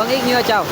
ອີກເຫຍື່ອເຈົ້າ.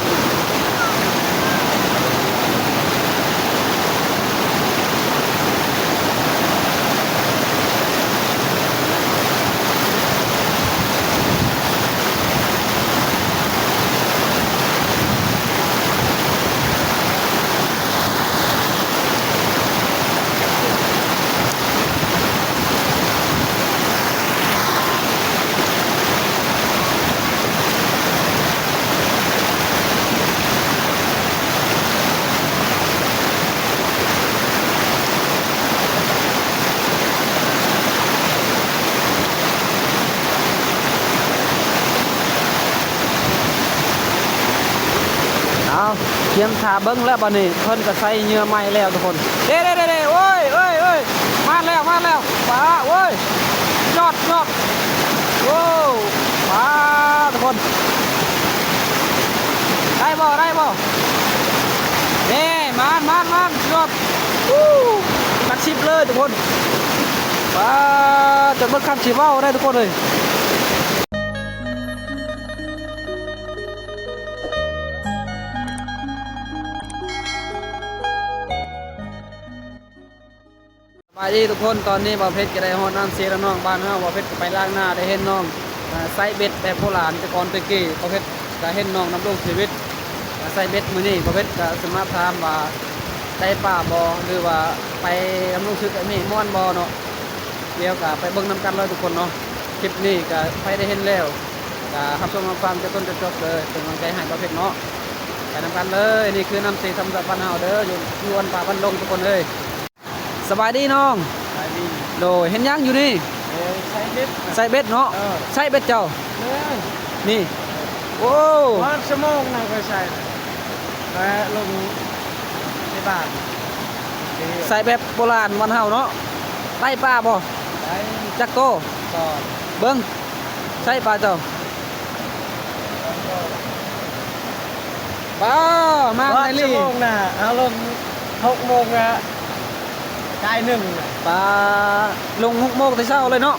ເອົາ ກຽມຖ້າເບິ່ງແລ້ວ ບາດນີ້ເພິ່ນກໍໃສ່ເຫຍື່ອໃໝ່ແລ້ວທຸກຄົນ. ເດ້ໆໆໆ ໂອ້ຍ ເອີຍ ເອີຍ ມາແລ້ວ ມາແລ້ວ ປາ ໂອ້ຍ ຍອດ ຍອດ ໂອ້ ປາ ທຸກຄົນ ໄດ້ບໍ່ ໄດ້ບໍ່? ເດ້ ມານ ມານ ມານ ຍອດ ອູ້ ຫຼັກສິບເລີຍທຸກຄົນ ປາ ຈົນເບິດຄຳຊິເວົ້າໄດ້ທຸກຄົນເອີຍ. ສະບາຍດີທຸກຄົນ ຕອນນີ້ບ່າວເພັດກໍໄດ້ຮອດນ້ຳເຊລະນ້ອງບ້ານເຮົາ. ບ່າວເພັດກໍໄປລ້າງໜ້າ ໄດ້ເຫັນນ້ອງ ອາ ໃຊ້ເບັດແບບໂບລານແຕ່ກ່ອນແຕ່ກີ້. ບ່າວເພັດກໍເຫັນນ້ອງດຳລົງຊີວິດ ອາ ໃຊ້ເບັດ. ມື້ນີ້ບ່າວເພັດກໍຊິມາຖາມວ່າໄດ້ປາບໍ່ ຫຼືວ່າໄປດຳລົງຊີວິດແບບນີ້ມ່ວນບໍ່ເນາະ. ດຽວກໍໄປເບິ່ງນຳກັນເລີຍທຸກຄົນເນາະ. ຄລິບນີ້ກໍໃຜໄດ້ເຫັນແລ້ວ ກໍຮັບຊົມຮັບຟັງແຕ່ຕົ້ນຈົນຈົບເລີຍ ເປັນກຳລັງໃຈໃຫ້ບ່າວເພັດເນາະ. ໄປນຳກັນເລີຍ ນີ້ຄືນ້ຳເຊທຳມະຊາດບ້ານເຮົາເດີ ຢູ່ ຢູ່ອັນປ່າບ້ານດົງທຸກຄົນເອີຍ. ສະບາຍດີນ້ອງ. ສະບາຍດີ. ໂດຍ ເຮັດຫຍັງຢູ່ນີ້? ເອີ ໃສ່ເບັດ. ໃສ່ເບັດເນາະ. ເອີ ໃສ່ເບັດເຈົ້າ. ເອີ ນີ້ ໂອ້ ປະມານຊົ່ວໂມງນະ ຂ້ອຍໃສ່ ແລະລົງໃນບ້ານ. ໃສ່ແບບໂບລານບ້ານເຮົາເນາະ. ໄດ້ປາບໍ່? ໄດ້. ຈັກໂຕ? ສອງ. ເບິ່ງ ໃສ່ປາເຈົ້າ. ປ້າ ມາໃນລີ້ ຊົ່ວໂມງນະ ເຮົາລົງຫົກໂມງນະ ໄດ້ໜຶ່ງນະ. ປ້າ ລົງຫົກໂມງແຕ່ເຊົ້າເລີຍເນາະ.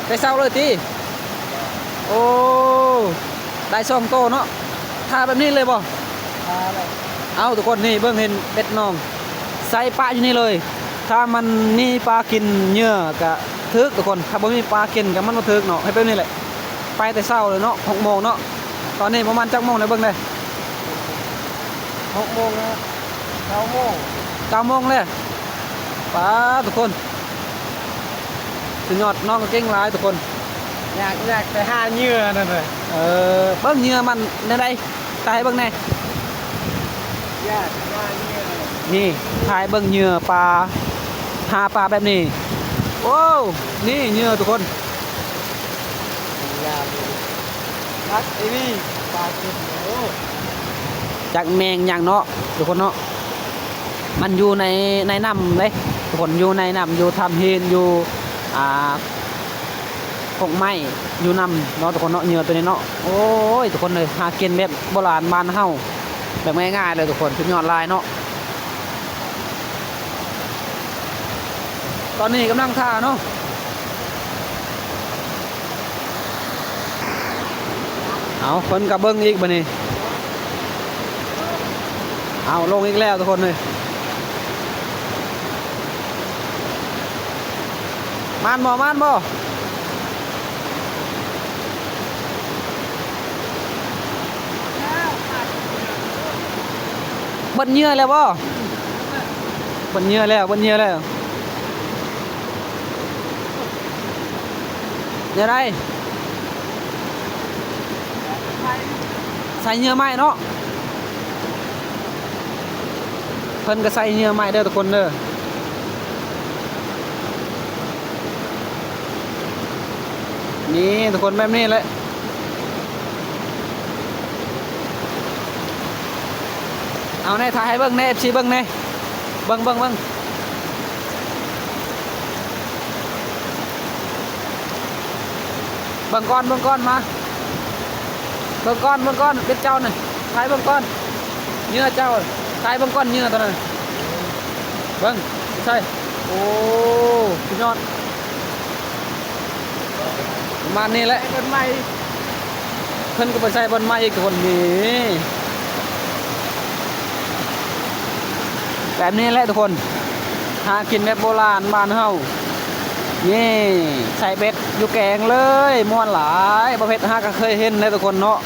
ແຕ່ເຊົ້າເລີຍຕິ? ໂອ້ ໄດ້ສອງໂຕເນາະ. ຖ້າແບບນີ້ເລີຍບໍ່? ຖ້າແລ້ວ. ເອົາ ທຸກຄົນ ນີ້ເບິ່ງ ເຫັນເບັດນ້ອງໃສ່ປະຢູ່ນີ້ເລີຍ. ຖ້າມັນມີປາກິນເຫຍື່ອກະຖືກທຸກຄົນ ຖ້າບໍ່ມີປາກິນກະມັນບໍ່ຖືກເນາະ. ເຮັດແບບນີ້ແຫຼະ ໄປແຕ່ເຊົ້າເລີຍເນາະ ຫົກໂມງເນາະ. ຕອນນີ້ປະມານຈັກໂມງແລ້ວເບິ່ງແດ່? ຫົກໂມງແລ້ວ ເກົ້າໂມງ ເກົ້າໂມງແລ້ວ. ປ້າ ທຸກຄົນ ສຸດຍອດ ນ້ອງກໍເກັ່ງຫຼາຍທຸກຄົນ. ຢາກ ຢາກໄປຫາເຫຍື່ອນັ້ນເລີຍ. ເອີ ເບິ່ງເຫຍື່ອມັນແນວໃດ? ຖ່າຍໃຫ້ເບິ່ງແດ່. ຢາກຫາເຫຍື່ອ. ນີ້ ຖ່າຍເບິ່ງເຫຍື່ອປາ ຫາປາແບບນີ້. ໂອ້ ນີ້ເຫຍື່ອທຸກຄົນ. ຍາວຢູ່ ຄັກອີ່ຫຼີ ປາກິນ. ໂອ້ ຈັກແມງຫຍັງເນາະທຸກຄົນເນາະ. ມັນຢູ່ໃນ ໃນນ້ຳເດ້ທຸກຄົນ ຢູ່ໃນນ້ຳ ຢູ່ຖ້ຳຫີນ ຢູ່ ອ່າ ກົກໄມ້ ຢູ່ນ້ຳເນາະທຸກຄົນເນາະ ເຫຍື່ອໂຕນີ້ເນາະ. ໂອ້ຍ ທຸກຄົນເອີຍ ຫາກິນແບບໂບລານບ້ານເຮົາ ແບບງ່າຍໆເລີຍທຸກຄົນ ສຸດຍອດຫຼາຍເນາະ. ຕອນນີ້ກຳລັງຖ້າເນາະ. ເອົາ ເພິ່ນກໍເບິ່ງອີກບາດນີ້. ເອົາ ລົງອີກແລ້ວທຸກຄົນເອີຍ. ມານບໍ່ ມານບໍ່? ເບິດເຫຍື່ອແລ້ວບໍ່? ເບິດເຫຍື່ອແລ້ວ ເບິດເຫຍື່ອແລ້ວ. ແນວໃດ? ໃສ່ເຫຍື່ອໃໝ່ເນາະ. ເພິ່ນກໍໃສ່ເຫຍື່ອໃໝ່ເດີທຸກຄົນເດີ. ນີ້ທຸກຄົນ ແບບນີ້ແຫຼະ. ເອົາແນ່ ຖ່າຍໃຫ້ເບິ່ງແນ່ ເອັຟຊີ ເບິ່ງແນ່. ເບິ່ງ ເບິ່ງ ເບິ່ງ ເບິ່ງກ່ອນ ເບິ່ງກ່ອນ ມາ ເບິ່ງກ່ອນ ເບິ່ງກ່ອນ ເບັດເຈົ້ານະ ຖ່າຍເບິ່ງກ່ອນ ເຫຍື່ອເຈົ້າ ຖ່າຍເບິ່ງກ່ອນ ເຫຍື່ອໂຕນັ້ນ ເບິ່ງ ໃສ່ ໂອ້ ສຸດຍອດ ປະມານນີ້ແຫຼະ ເປັນໃໝ່. ເພິ່ນກໍໄປໃສ່ບ່ອນໃໝ່ອີກທຸກຄົນ. ນີ້ ແບບນີ້ແຫຼະທຸກຄົນ ຫາກິນແບບໂບລານບ້ານເຮົາ. ນີ້ ໃສ່ເບັດຢູ່ແກງເລີຍ ມ່ວນຫຼາຍ. ປະເພດຫາກໍເຄີຍເຫັນເດ້ທຸກຄົນເນາະ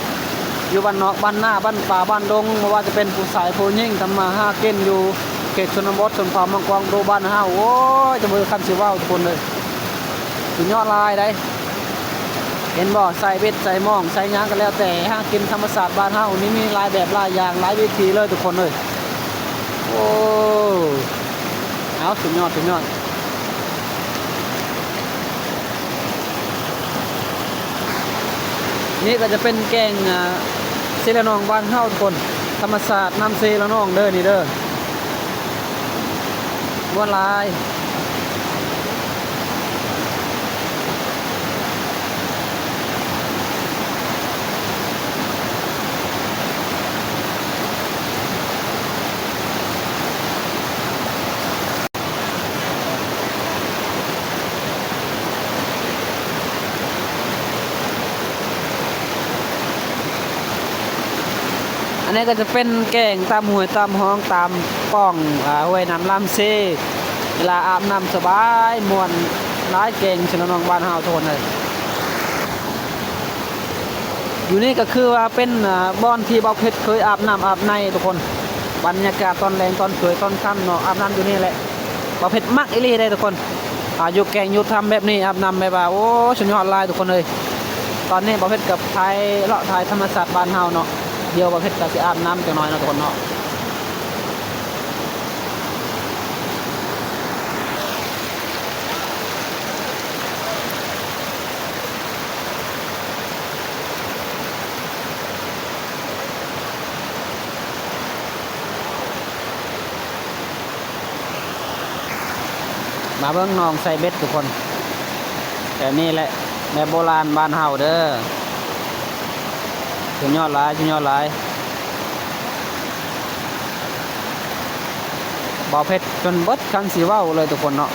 ຢູ່ບ້ານນອກບ້ານນາ ບ້ານປ່າບ້ານດົງ ບໍ່ວ່າຈະເປັນຜູ້ຊາຍຜູ້ຍິງ ທຳມາຫາກິນຢູ່ເຂດຊົນນະບົດ ຊົນເຜົ່າມັງກອງດູບ້ານເຮົາ. ໂອ້ຍ ຈະບໍ່ຄັນຊິເວົ້າທຸກຄົນເອີຍ ສຸດຍອດຫຼາຍໃດ. ເຫັນບໍ່ ໃສ່ເບັດ ໃສ່ມອງ ໃສ່ຫຍັງກໍແລ້ວແຕ່ ຫາກິນທຳມະຊາດບ້ານເຮົານີ້ ມີຫຼາຍແບບຫຼາຍຢ່າງ ຫຼາຍວິທີເລີຍທຸກຄົນເອີຍ. ໂອ້ ເອົາ ສຸດຍອດ ສຸດຍອດ. ນີ້ກໍຈະເປັນແກງ ອ່າ ເຊລະນອງບ້ານເຮົາທຸກຄົນ ທຳມະຊາດນ້ຳເຊລະນອງເດີ ນີ້ເດີ. ມ່ວນຫຼາຍ. ອັນນີ້ກໍຈະເປັນແກງຕາມຫ້ວຍຕາມຮ່ອງ ຕາມປ່ອງ ອາ ຫ້ວຍນ້ຳລຳເຊ ເວລາອາບນ້ຳສະບາຍມ່ວນຫຼາຍ ແກງເຊລະນອງບ້ານເຮົາທຸກຄົນເອີຍ. ຢູ່ນີ້ກໍຄືວ່າເປັນ ອາ ບ່ອນທີ່ບ່າວເພັດເຄີຍອາບນ້ຳອາບໃນທຸກຄົນ. ບັນຍາກາດຕອນແລງ ຕອນສວຍ ຕອນຄ່ຳເນາະ ອາບນ້ຳຢູ່ນີ້ແຫຼະ. ບ່າວເພັດມັກອີ່ຫຼີເດ້ທຸກຄົນ. ອາ ຢູ່ແກງຢູ່ຖ້ຳແບບນີ້ ອາບນ້ຳແບບວ່າ ໂອ້ ສຸດຍອດຫຼາຍທຸກຄົນເອີຍ. ຕອນນີ້ບ່າວເພັດກັບຖ່າຍ ເລາະຖ່າຍທຳມະຊາດບ້ານເຮົາເນາະ. ດຽວບ່າວເພັດກໍຊິອາບນ້ຳຈັກໜ້ອຍເນາະທຸກຄົນເນາະ. ມາເບິ່ງໜອງໃສ່ເບັດທຸກຄົນ. ແບບນີ້ແຫຼະ ແບບໂບລານບ້ານເຮົາເດີ. ສຸດຍອດຫຼາຍ ສຸດຍອດຫຼາຍ. ບ່າວເພັດຈົນເບິດຄຳຊິເວົ້າເລີຍທຸກຄົນເນາະ.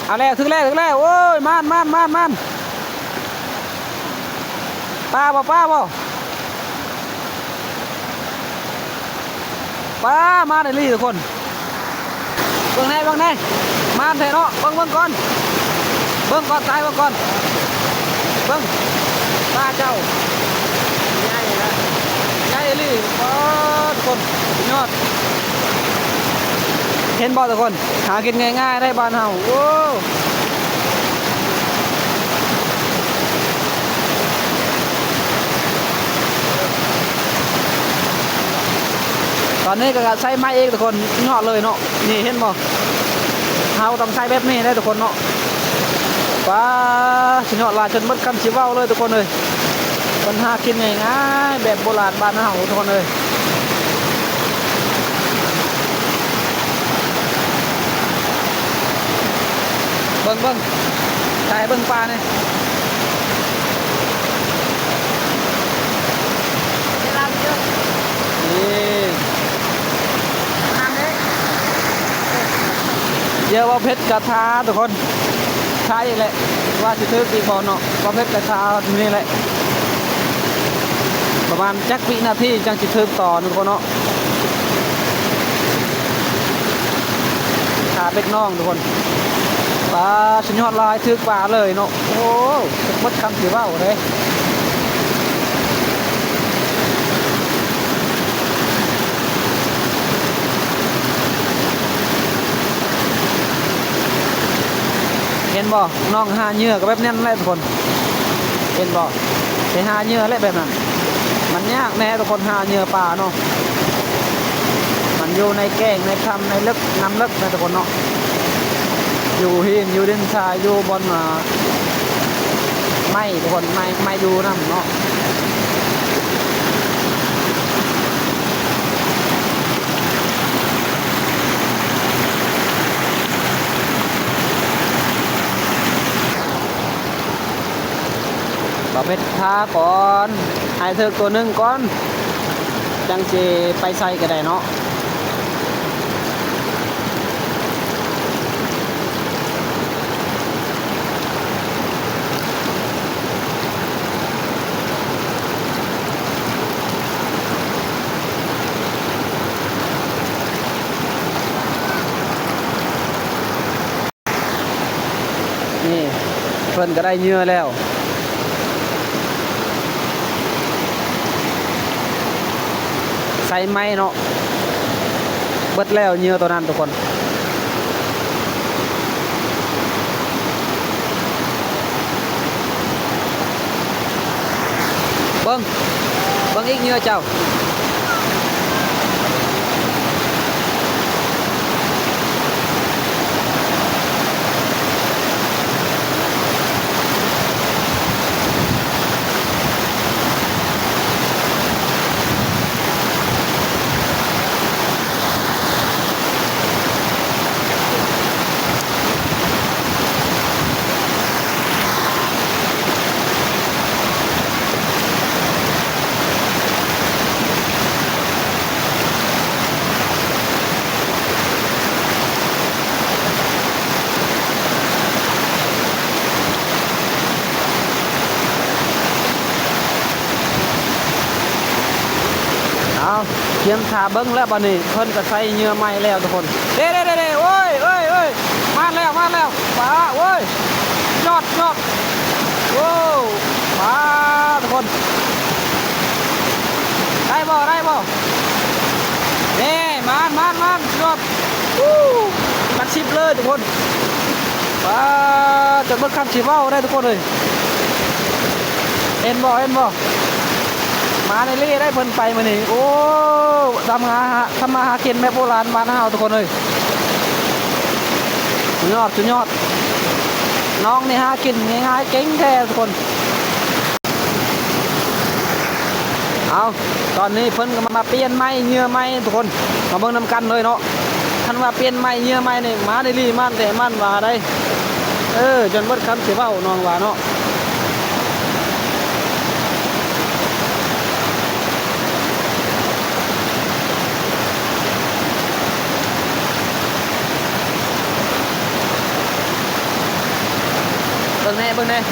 ເອົາແລ້ວ ຖືກແລ້ວ ຖືກແລ້ວ. ໂອ້ຍ ມານ ມານ ມານ ມານ. ປາບໍ່ ປາບໍ່? ປາ ມານອີ່ຫຼີທຸກຄົນ. ເບິ່ງແດ່ ເບິ່ງແດ່ ມານແທ້ເນາະ. ເບິ່ງ ເບິ່ງກ່ອນ ເບິ່ງກ່ອນ ຕາຍ ເບິ່ງກ່ອນ. ເບິ່ງ ປາເຈົ້າ ໃຫຍ່ນະ ໃຫຍ່ອີ່ຫຼີ. ປາ ທຸກຄົນ ສຸດຍອດ. ເຫັນບໍ່ທຸກຄົນ? ຫາກິນງ່າຍໆ ໄດ້ບ້ານເຮົາ. ໂອ້ ຕອນນີ້ກໍໃຊ້ໄມ້ອີກທຸກຄົນ ຍອດເລີຍເນາະ. ນີ້ເຫັນບໍ່? ເຮົາຕ້ອງໃຊ້ແບບນີ້ເດ້ທຸກຄົນເນາະ. ປາ ສຸດຍອດຫຼາຍ ຈົນເບິດຄຳຊິເວົ້າເລີຍທຸກຄົນເອີຍ. ເພິ່ນຫາກິນງ່າຍໆ ແບບໂບລານບ້ານເຮົາທຸກຄົນເອີຍ. ເບິ່ງ ເບິ່ງ ຖ່າຍໃຫ້ເບິ່ງປາແດ່. ນີ້ ດຽວບ່າວເພັດກະທາທຸກຄົນ ຖ່າຍອີກແຫຼະ ວ່າຊິຖືກອີກບໍ່ເນາະ. ບ່າວເພັດກະທານີ້ແຫຼະ ປະມານຈັກວິນາທີຈັ່ງຊິຖືກຕໍ່ທຸກຄົນເນາະ. ຫາເບັດນ້ອງທຸກຄົນ. ປາ ສຸດຍອດຫຼາຍ ຖືກປາເລີຍເນາະ. ໂອ້ ເບິດຄຳຊິເວົ້າເດ້. ເຫັນບໍ່? ນ້ອງຫາເຫຍື່ອກໍແບບນັ້ນແຫຼະທຸກຄົນ. ເຫັນບໍ່? ໄປຫາເຫຍື່ອແຫຼະແບບນັ້ນ. ມັນຍາກແດ່ທຸກຄົນ ຫາເຫຍື່ອປາເນາະ. ມັນຢູ່ໃນແກ້ງ ໃນຖ້ຳ ໃນເລິກ ນ້ຳເລິກນະທຸກຄົນເນາະ. ຢູ່ຫີນ ຢູ່ດິນຊາຍ ຢູ່ບ່ອນ ອ່າ ໄມ້ທຸກຄົນ ໄມ້ ໄມ້ຢູ່ນຳເນາະ. ບ່າວເພັດທາກ່ອນ ໃຫ້ຖືກຕົວໜຶ່ງກ່ອນ ຈັ່ງຊິໄປໃສ່ກໍໄດ້ເນາະ. ນີ້ ເພິ່ນກໍໄດ້ເຫຍື່ອແລ້ວ ໃສ່ໃໝ່ເນາະ ເບິດແລ້ວເຫຍື່ອໂຕນັ້ນທຸກຄົນ. ເບິ່ງ ເບິ່ງອີກເຫຍື່ອເຈົ້າ. ເອົາ ຕຽມຖ້າເບິ່ງແລ້ວ ບາດນີ້ເພິ່ນກໍໃສ່ເຫຍື່ອໃໝ່ແລ້ວທຸກຄົນ. ເດ້ໆໆໆ ໂອ້ຍ ໂອ້ຍ ໂອ້ຍ ມາແລ້ວ ມາແລ້ວ ປາ ໂອ້ຍ ຍອດ ຍອດ ໂອ້ ປາ ທຸກຄົນ ໄດ້ບໍ່ ໄດ້ບໍ່? ເດ້ ມານ ມານ ມານ ຍອດ ອູ້ ຫຼັກສິບເລີຍທຸກຄົນ ປາ ຈົນເບິດຄຳຊິເວົ້າໄດ້ທຸກຄົນເອີຍ ເຫັນບໍ່ ເຫັນບໍ່? ມາເລື້ອຍໆ ໄດ້ເພິ່ນໄປມື້ນີ້ ໂອ້ ທຳຫາ ທຳມາຫາກິນແບບໂບລານບ້ານເຮົາທຸກຄົນເອີຍ ສຸດຍອດ ສຸດຍອດ ນ້ອງນີ້ຫາກິນງ່າຍໆ ເກັ່ງແທ້ທຸກຄົນ. ເອົາ ຕອນນີ້ເພິ່ນກໍມາປ່ຽນໃໝ່ ເຫຍື່ອໃໝ່ທຸກຄົນ ມາເບິ່ງນຳກັນເລີຍເນາະ ຄັນວ່າປ່ຽນໃໝ່ ເຫຍື່ອໃໝ່ນີ້ ມານອີ່ຫຼີ ມານແທ້ ມານວ່າໄດ໋ ເອີ ຈົນເບິດຄຳຊິເວົ້າ ນ້ອງວ່າເນາະ. ເບິ່ງແດ່ ເບິ່ງແດ່ ໃຫ້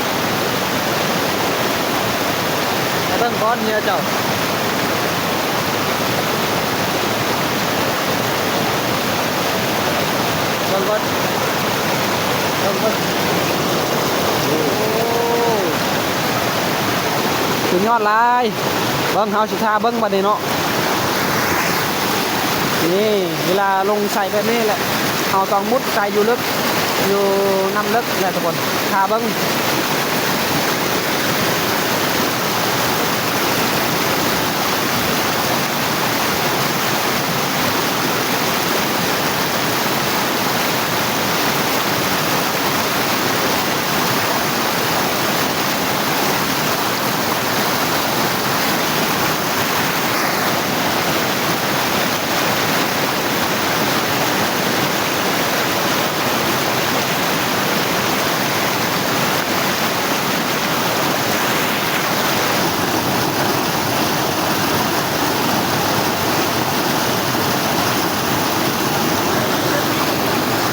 ເບິ່ງກ່ອນເຫຍື່ອເຈົ້າ ເບິ່ງກ່ອນ ເບິ່ງ ເບິ່ງ ໂອ້ ສຸດຍອດຫຼາຍ ເບິ່ງ ເຮົາຊິຖ້າເບິ່ງບາດນີ້ເນາະ. ນີ້ ເວລາລົງໃສ່ແບບນີ້ແຫຼະ ເຮົາຕ້ອງມຸດໃສ່ຢູ່ເລິກ ຢູ່ນ້ຳເລິກແຫຼະທຸກຄົນ ຖ້າເບິ່ງ.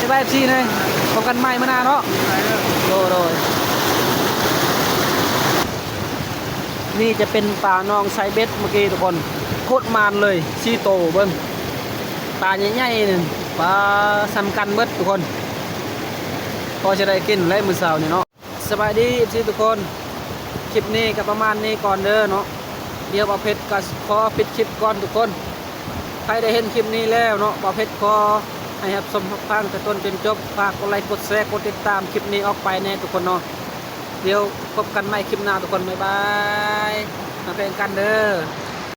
ບາຍບາຍ ເອັຟຊີ ເລີຍ ພົບກັນໃໝ່ມື້ໜ້າເນາະ ໂດຍ ໂດຍ. ນີ້ຈະເປັນປານ້ອງໄຊເບັດເມື່ອກີ້ທຸກຄົນ ໂຄດມານເລີຍ ສີ່ໂຕ ເບິ່ງ ປາໃຫຍ່ໆ ໜຶ່ງ ປາສ່ຳກັນເບິດທຸກຄົນ ພໍຈະໄດ້ກິນແລ້ວມື້ເຊົ້ານີ້ເນາະ. ສະບາຍດີ ເອັຟຊີ ທຸກຄົນ ຄລິບນີ້ກໍປະມານນີ້ກ່ອນເດີເນາະ ດຽວບ່າວເພັດກໍຂໍປິດຄລິບກ່ອນທຸກຄົນ. ໃຜໄດ້ເຫັນຄລິບນີ້ແລ້ວເນາະ ບ່າວເພັດຂໍໃຫ້ຮັບຊົມຮັບຟັງແຕ່ຕົ້ນຈົນຈົບ ຝາກກົດໄລ ກົດແຊ ກົດຕິດຕາມຄລິບນີ້ອອກໄປແດ່ທຸກຄົນເນາະ. ດຽວພົບກັນໃໝ່ຄລິບໜ້າທຸກຄົນ ບາຍບາຍ ຮັກແພງກັນເດີ.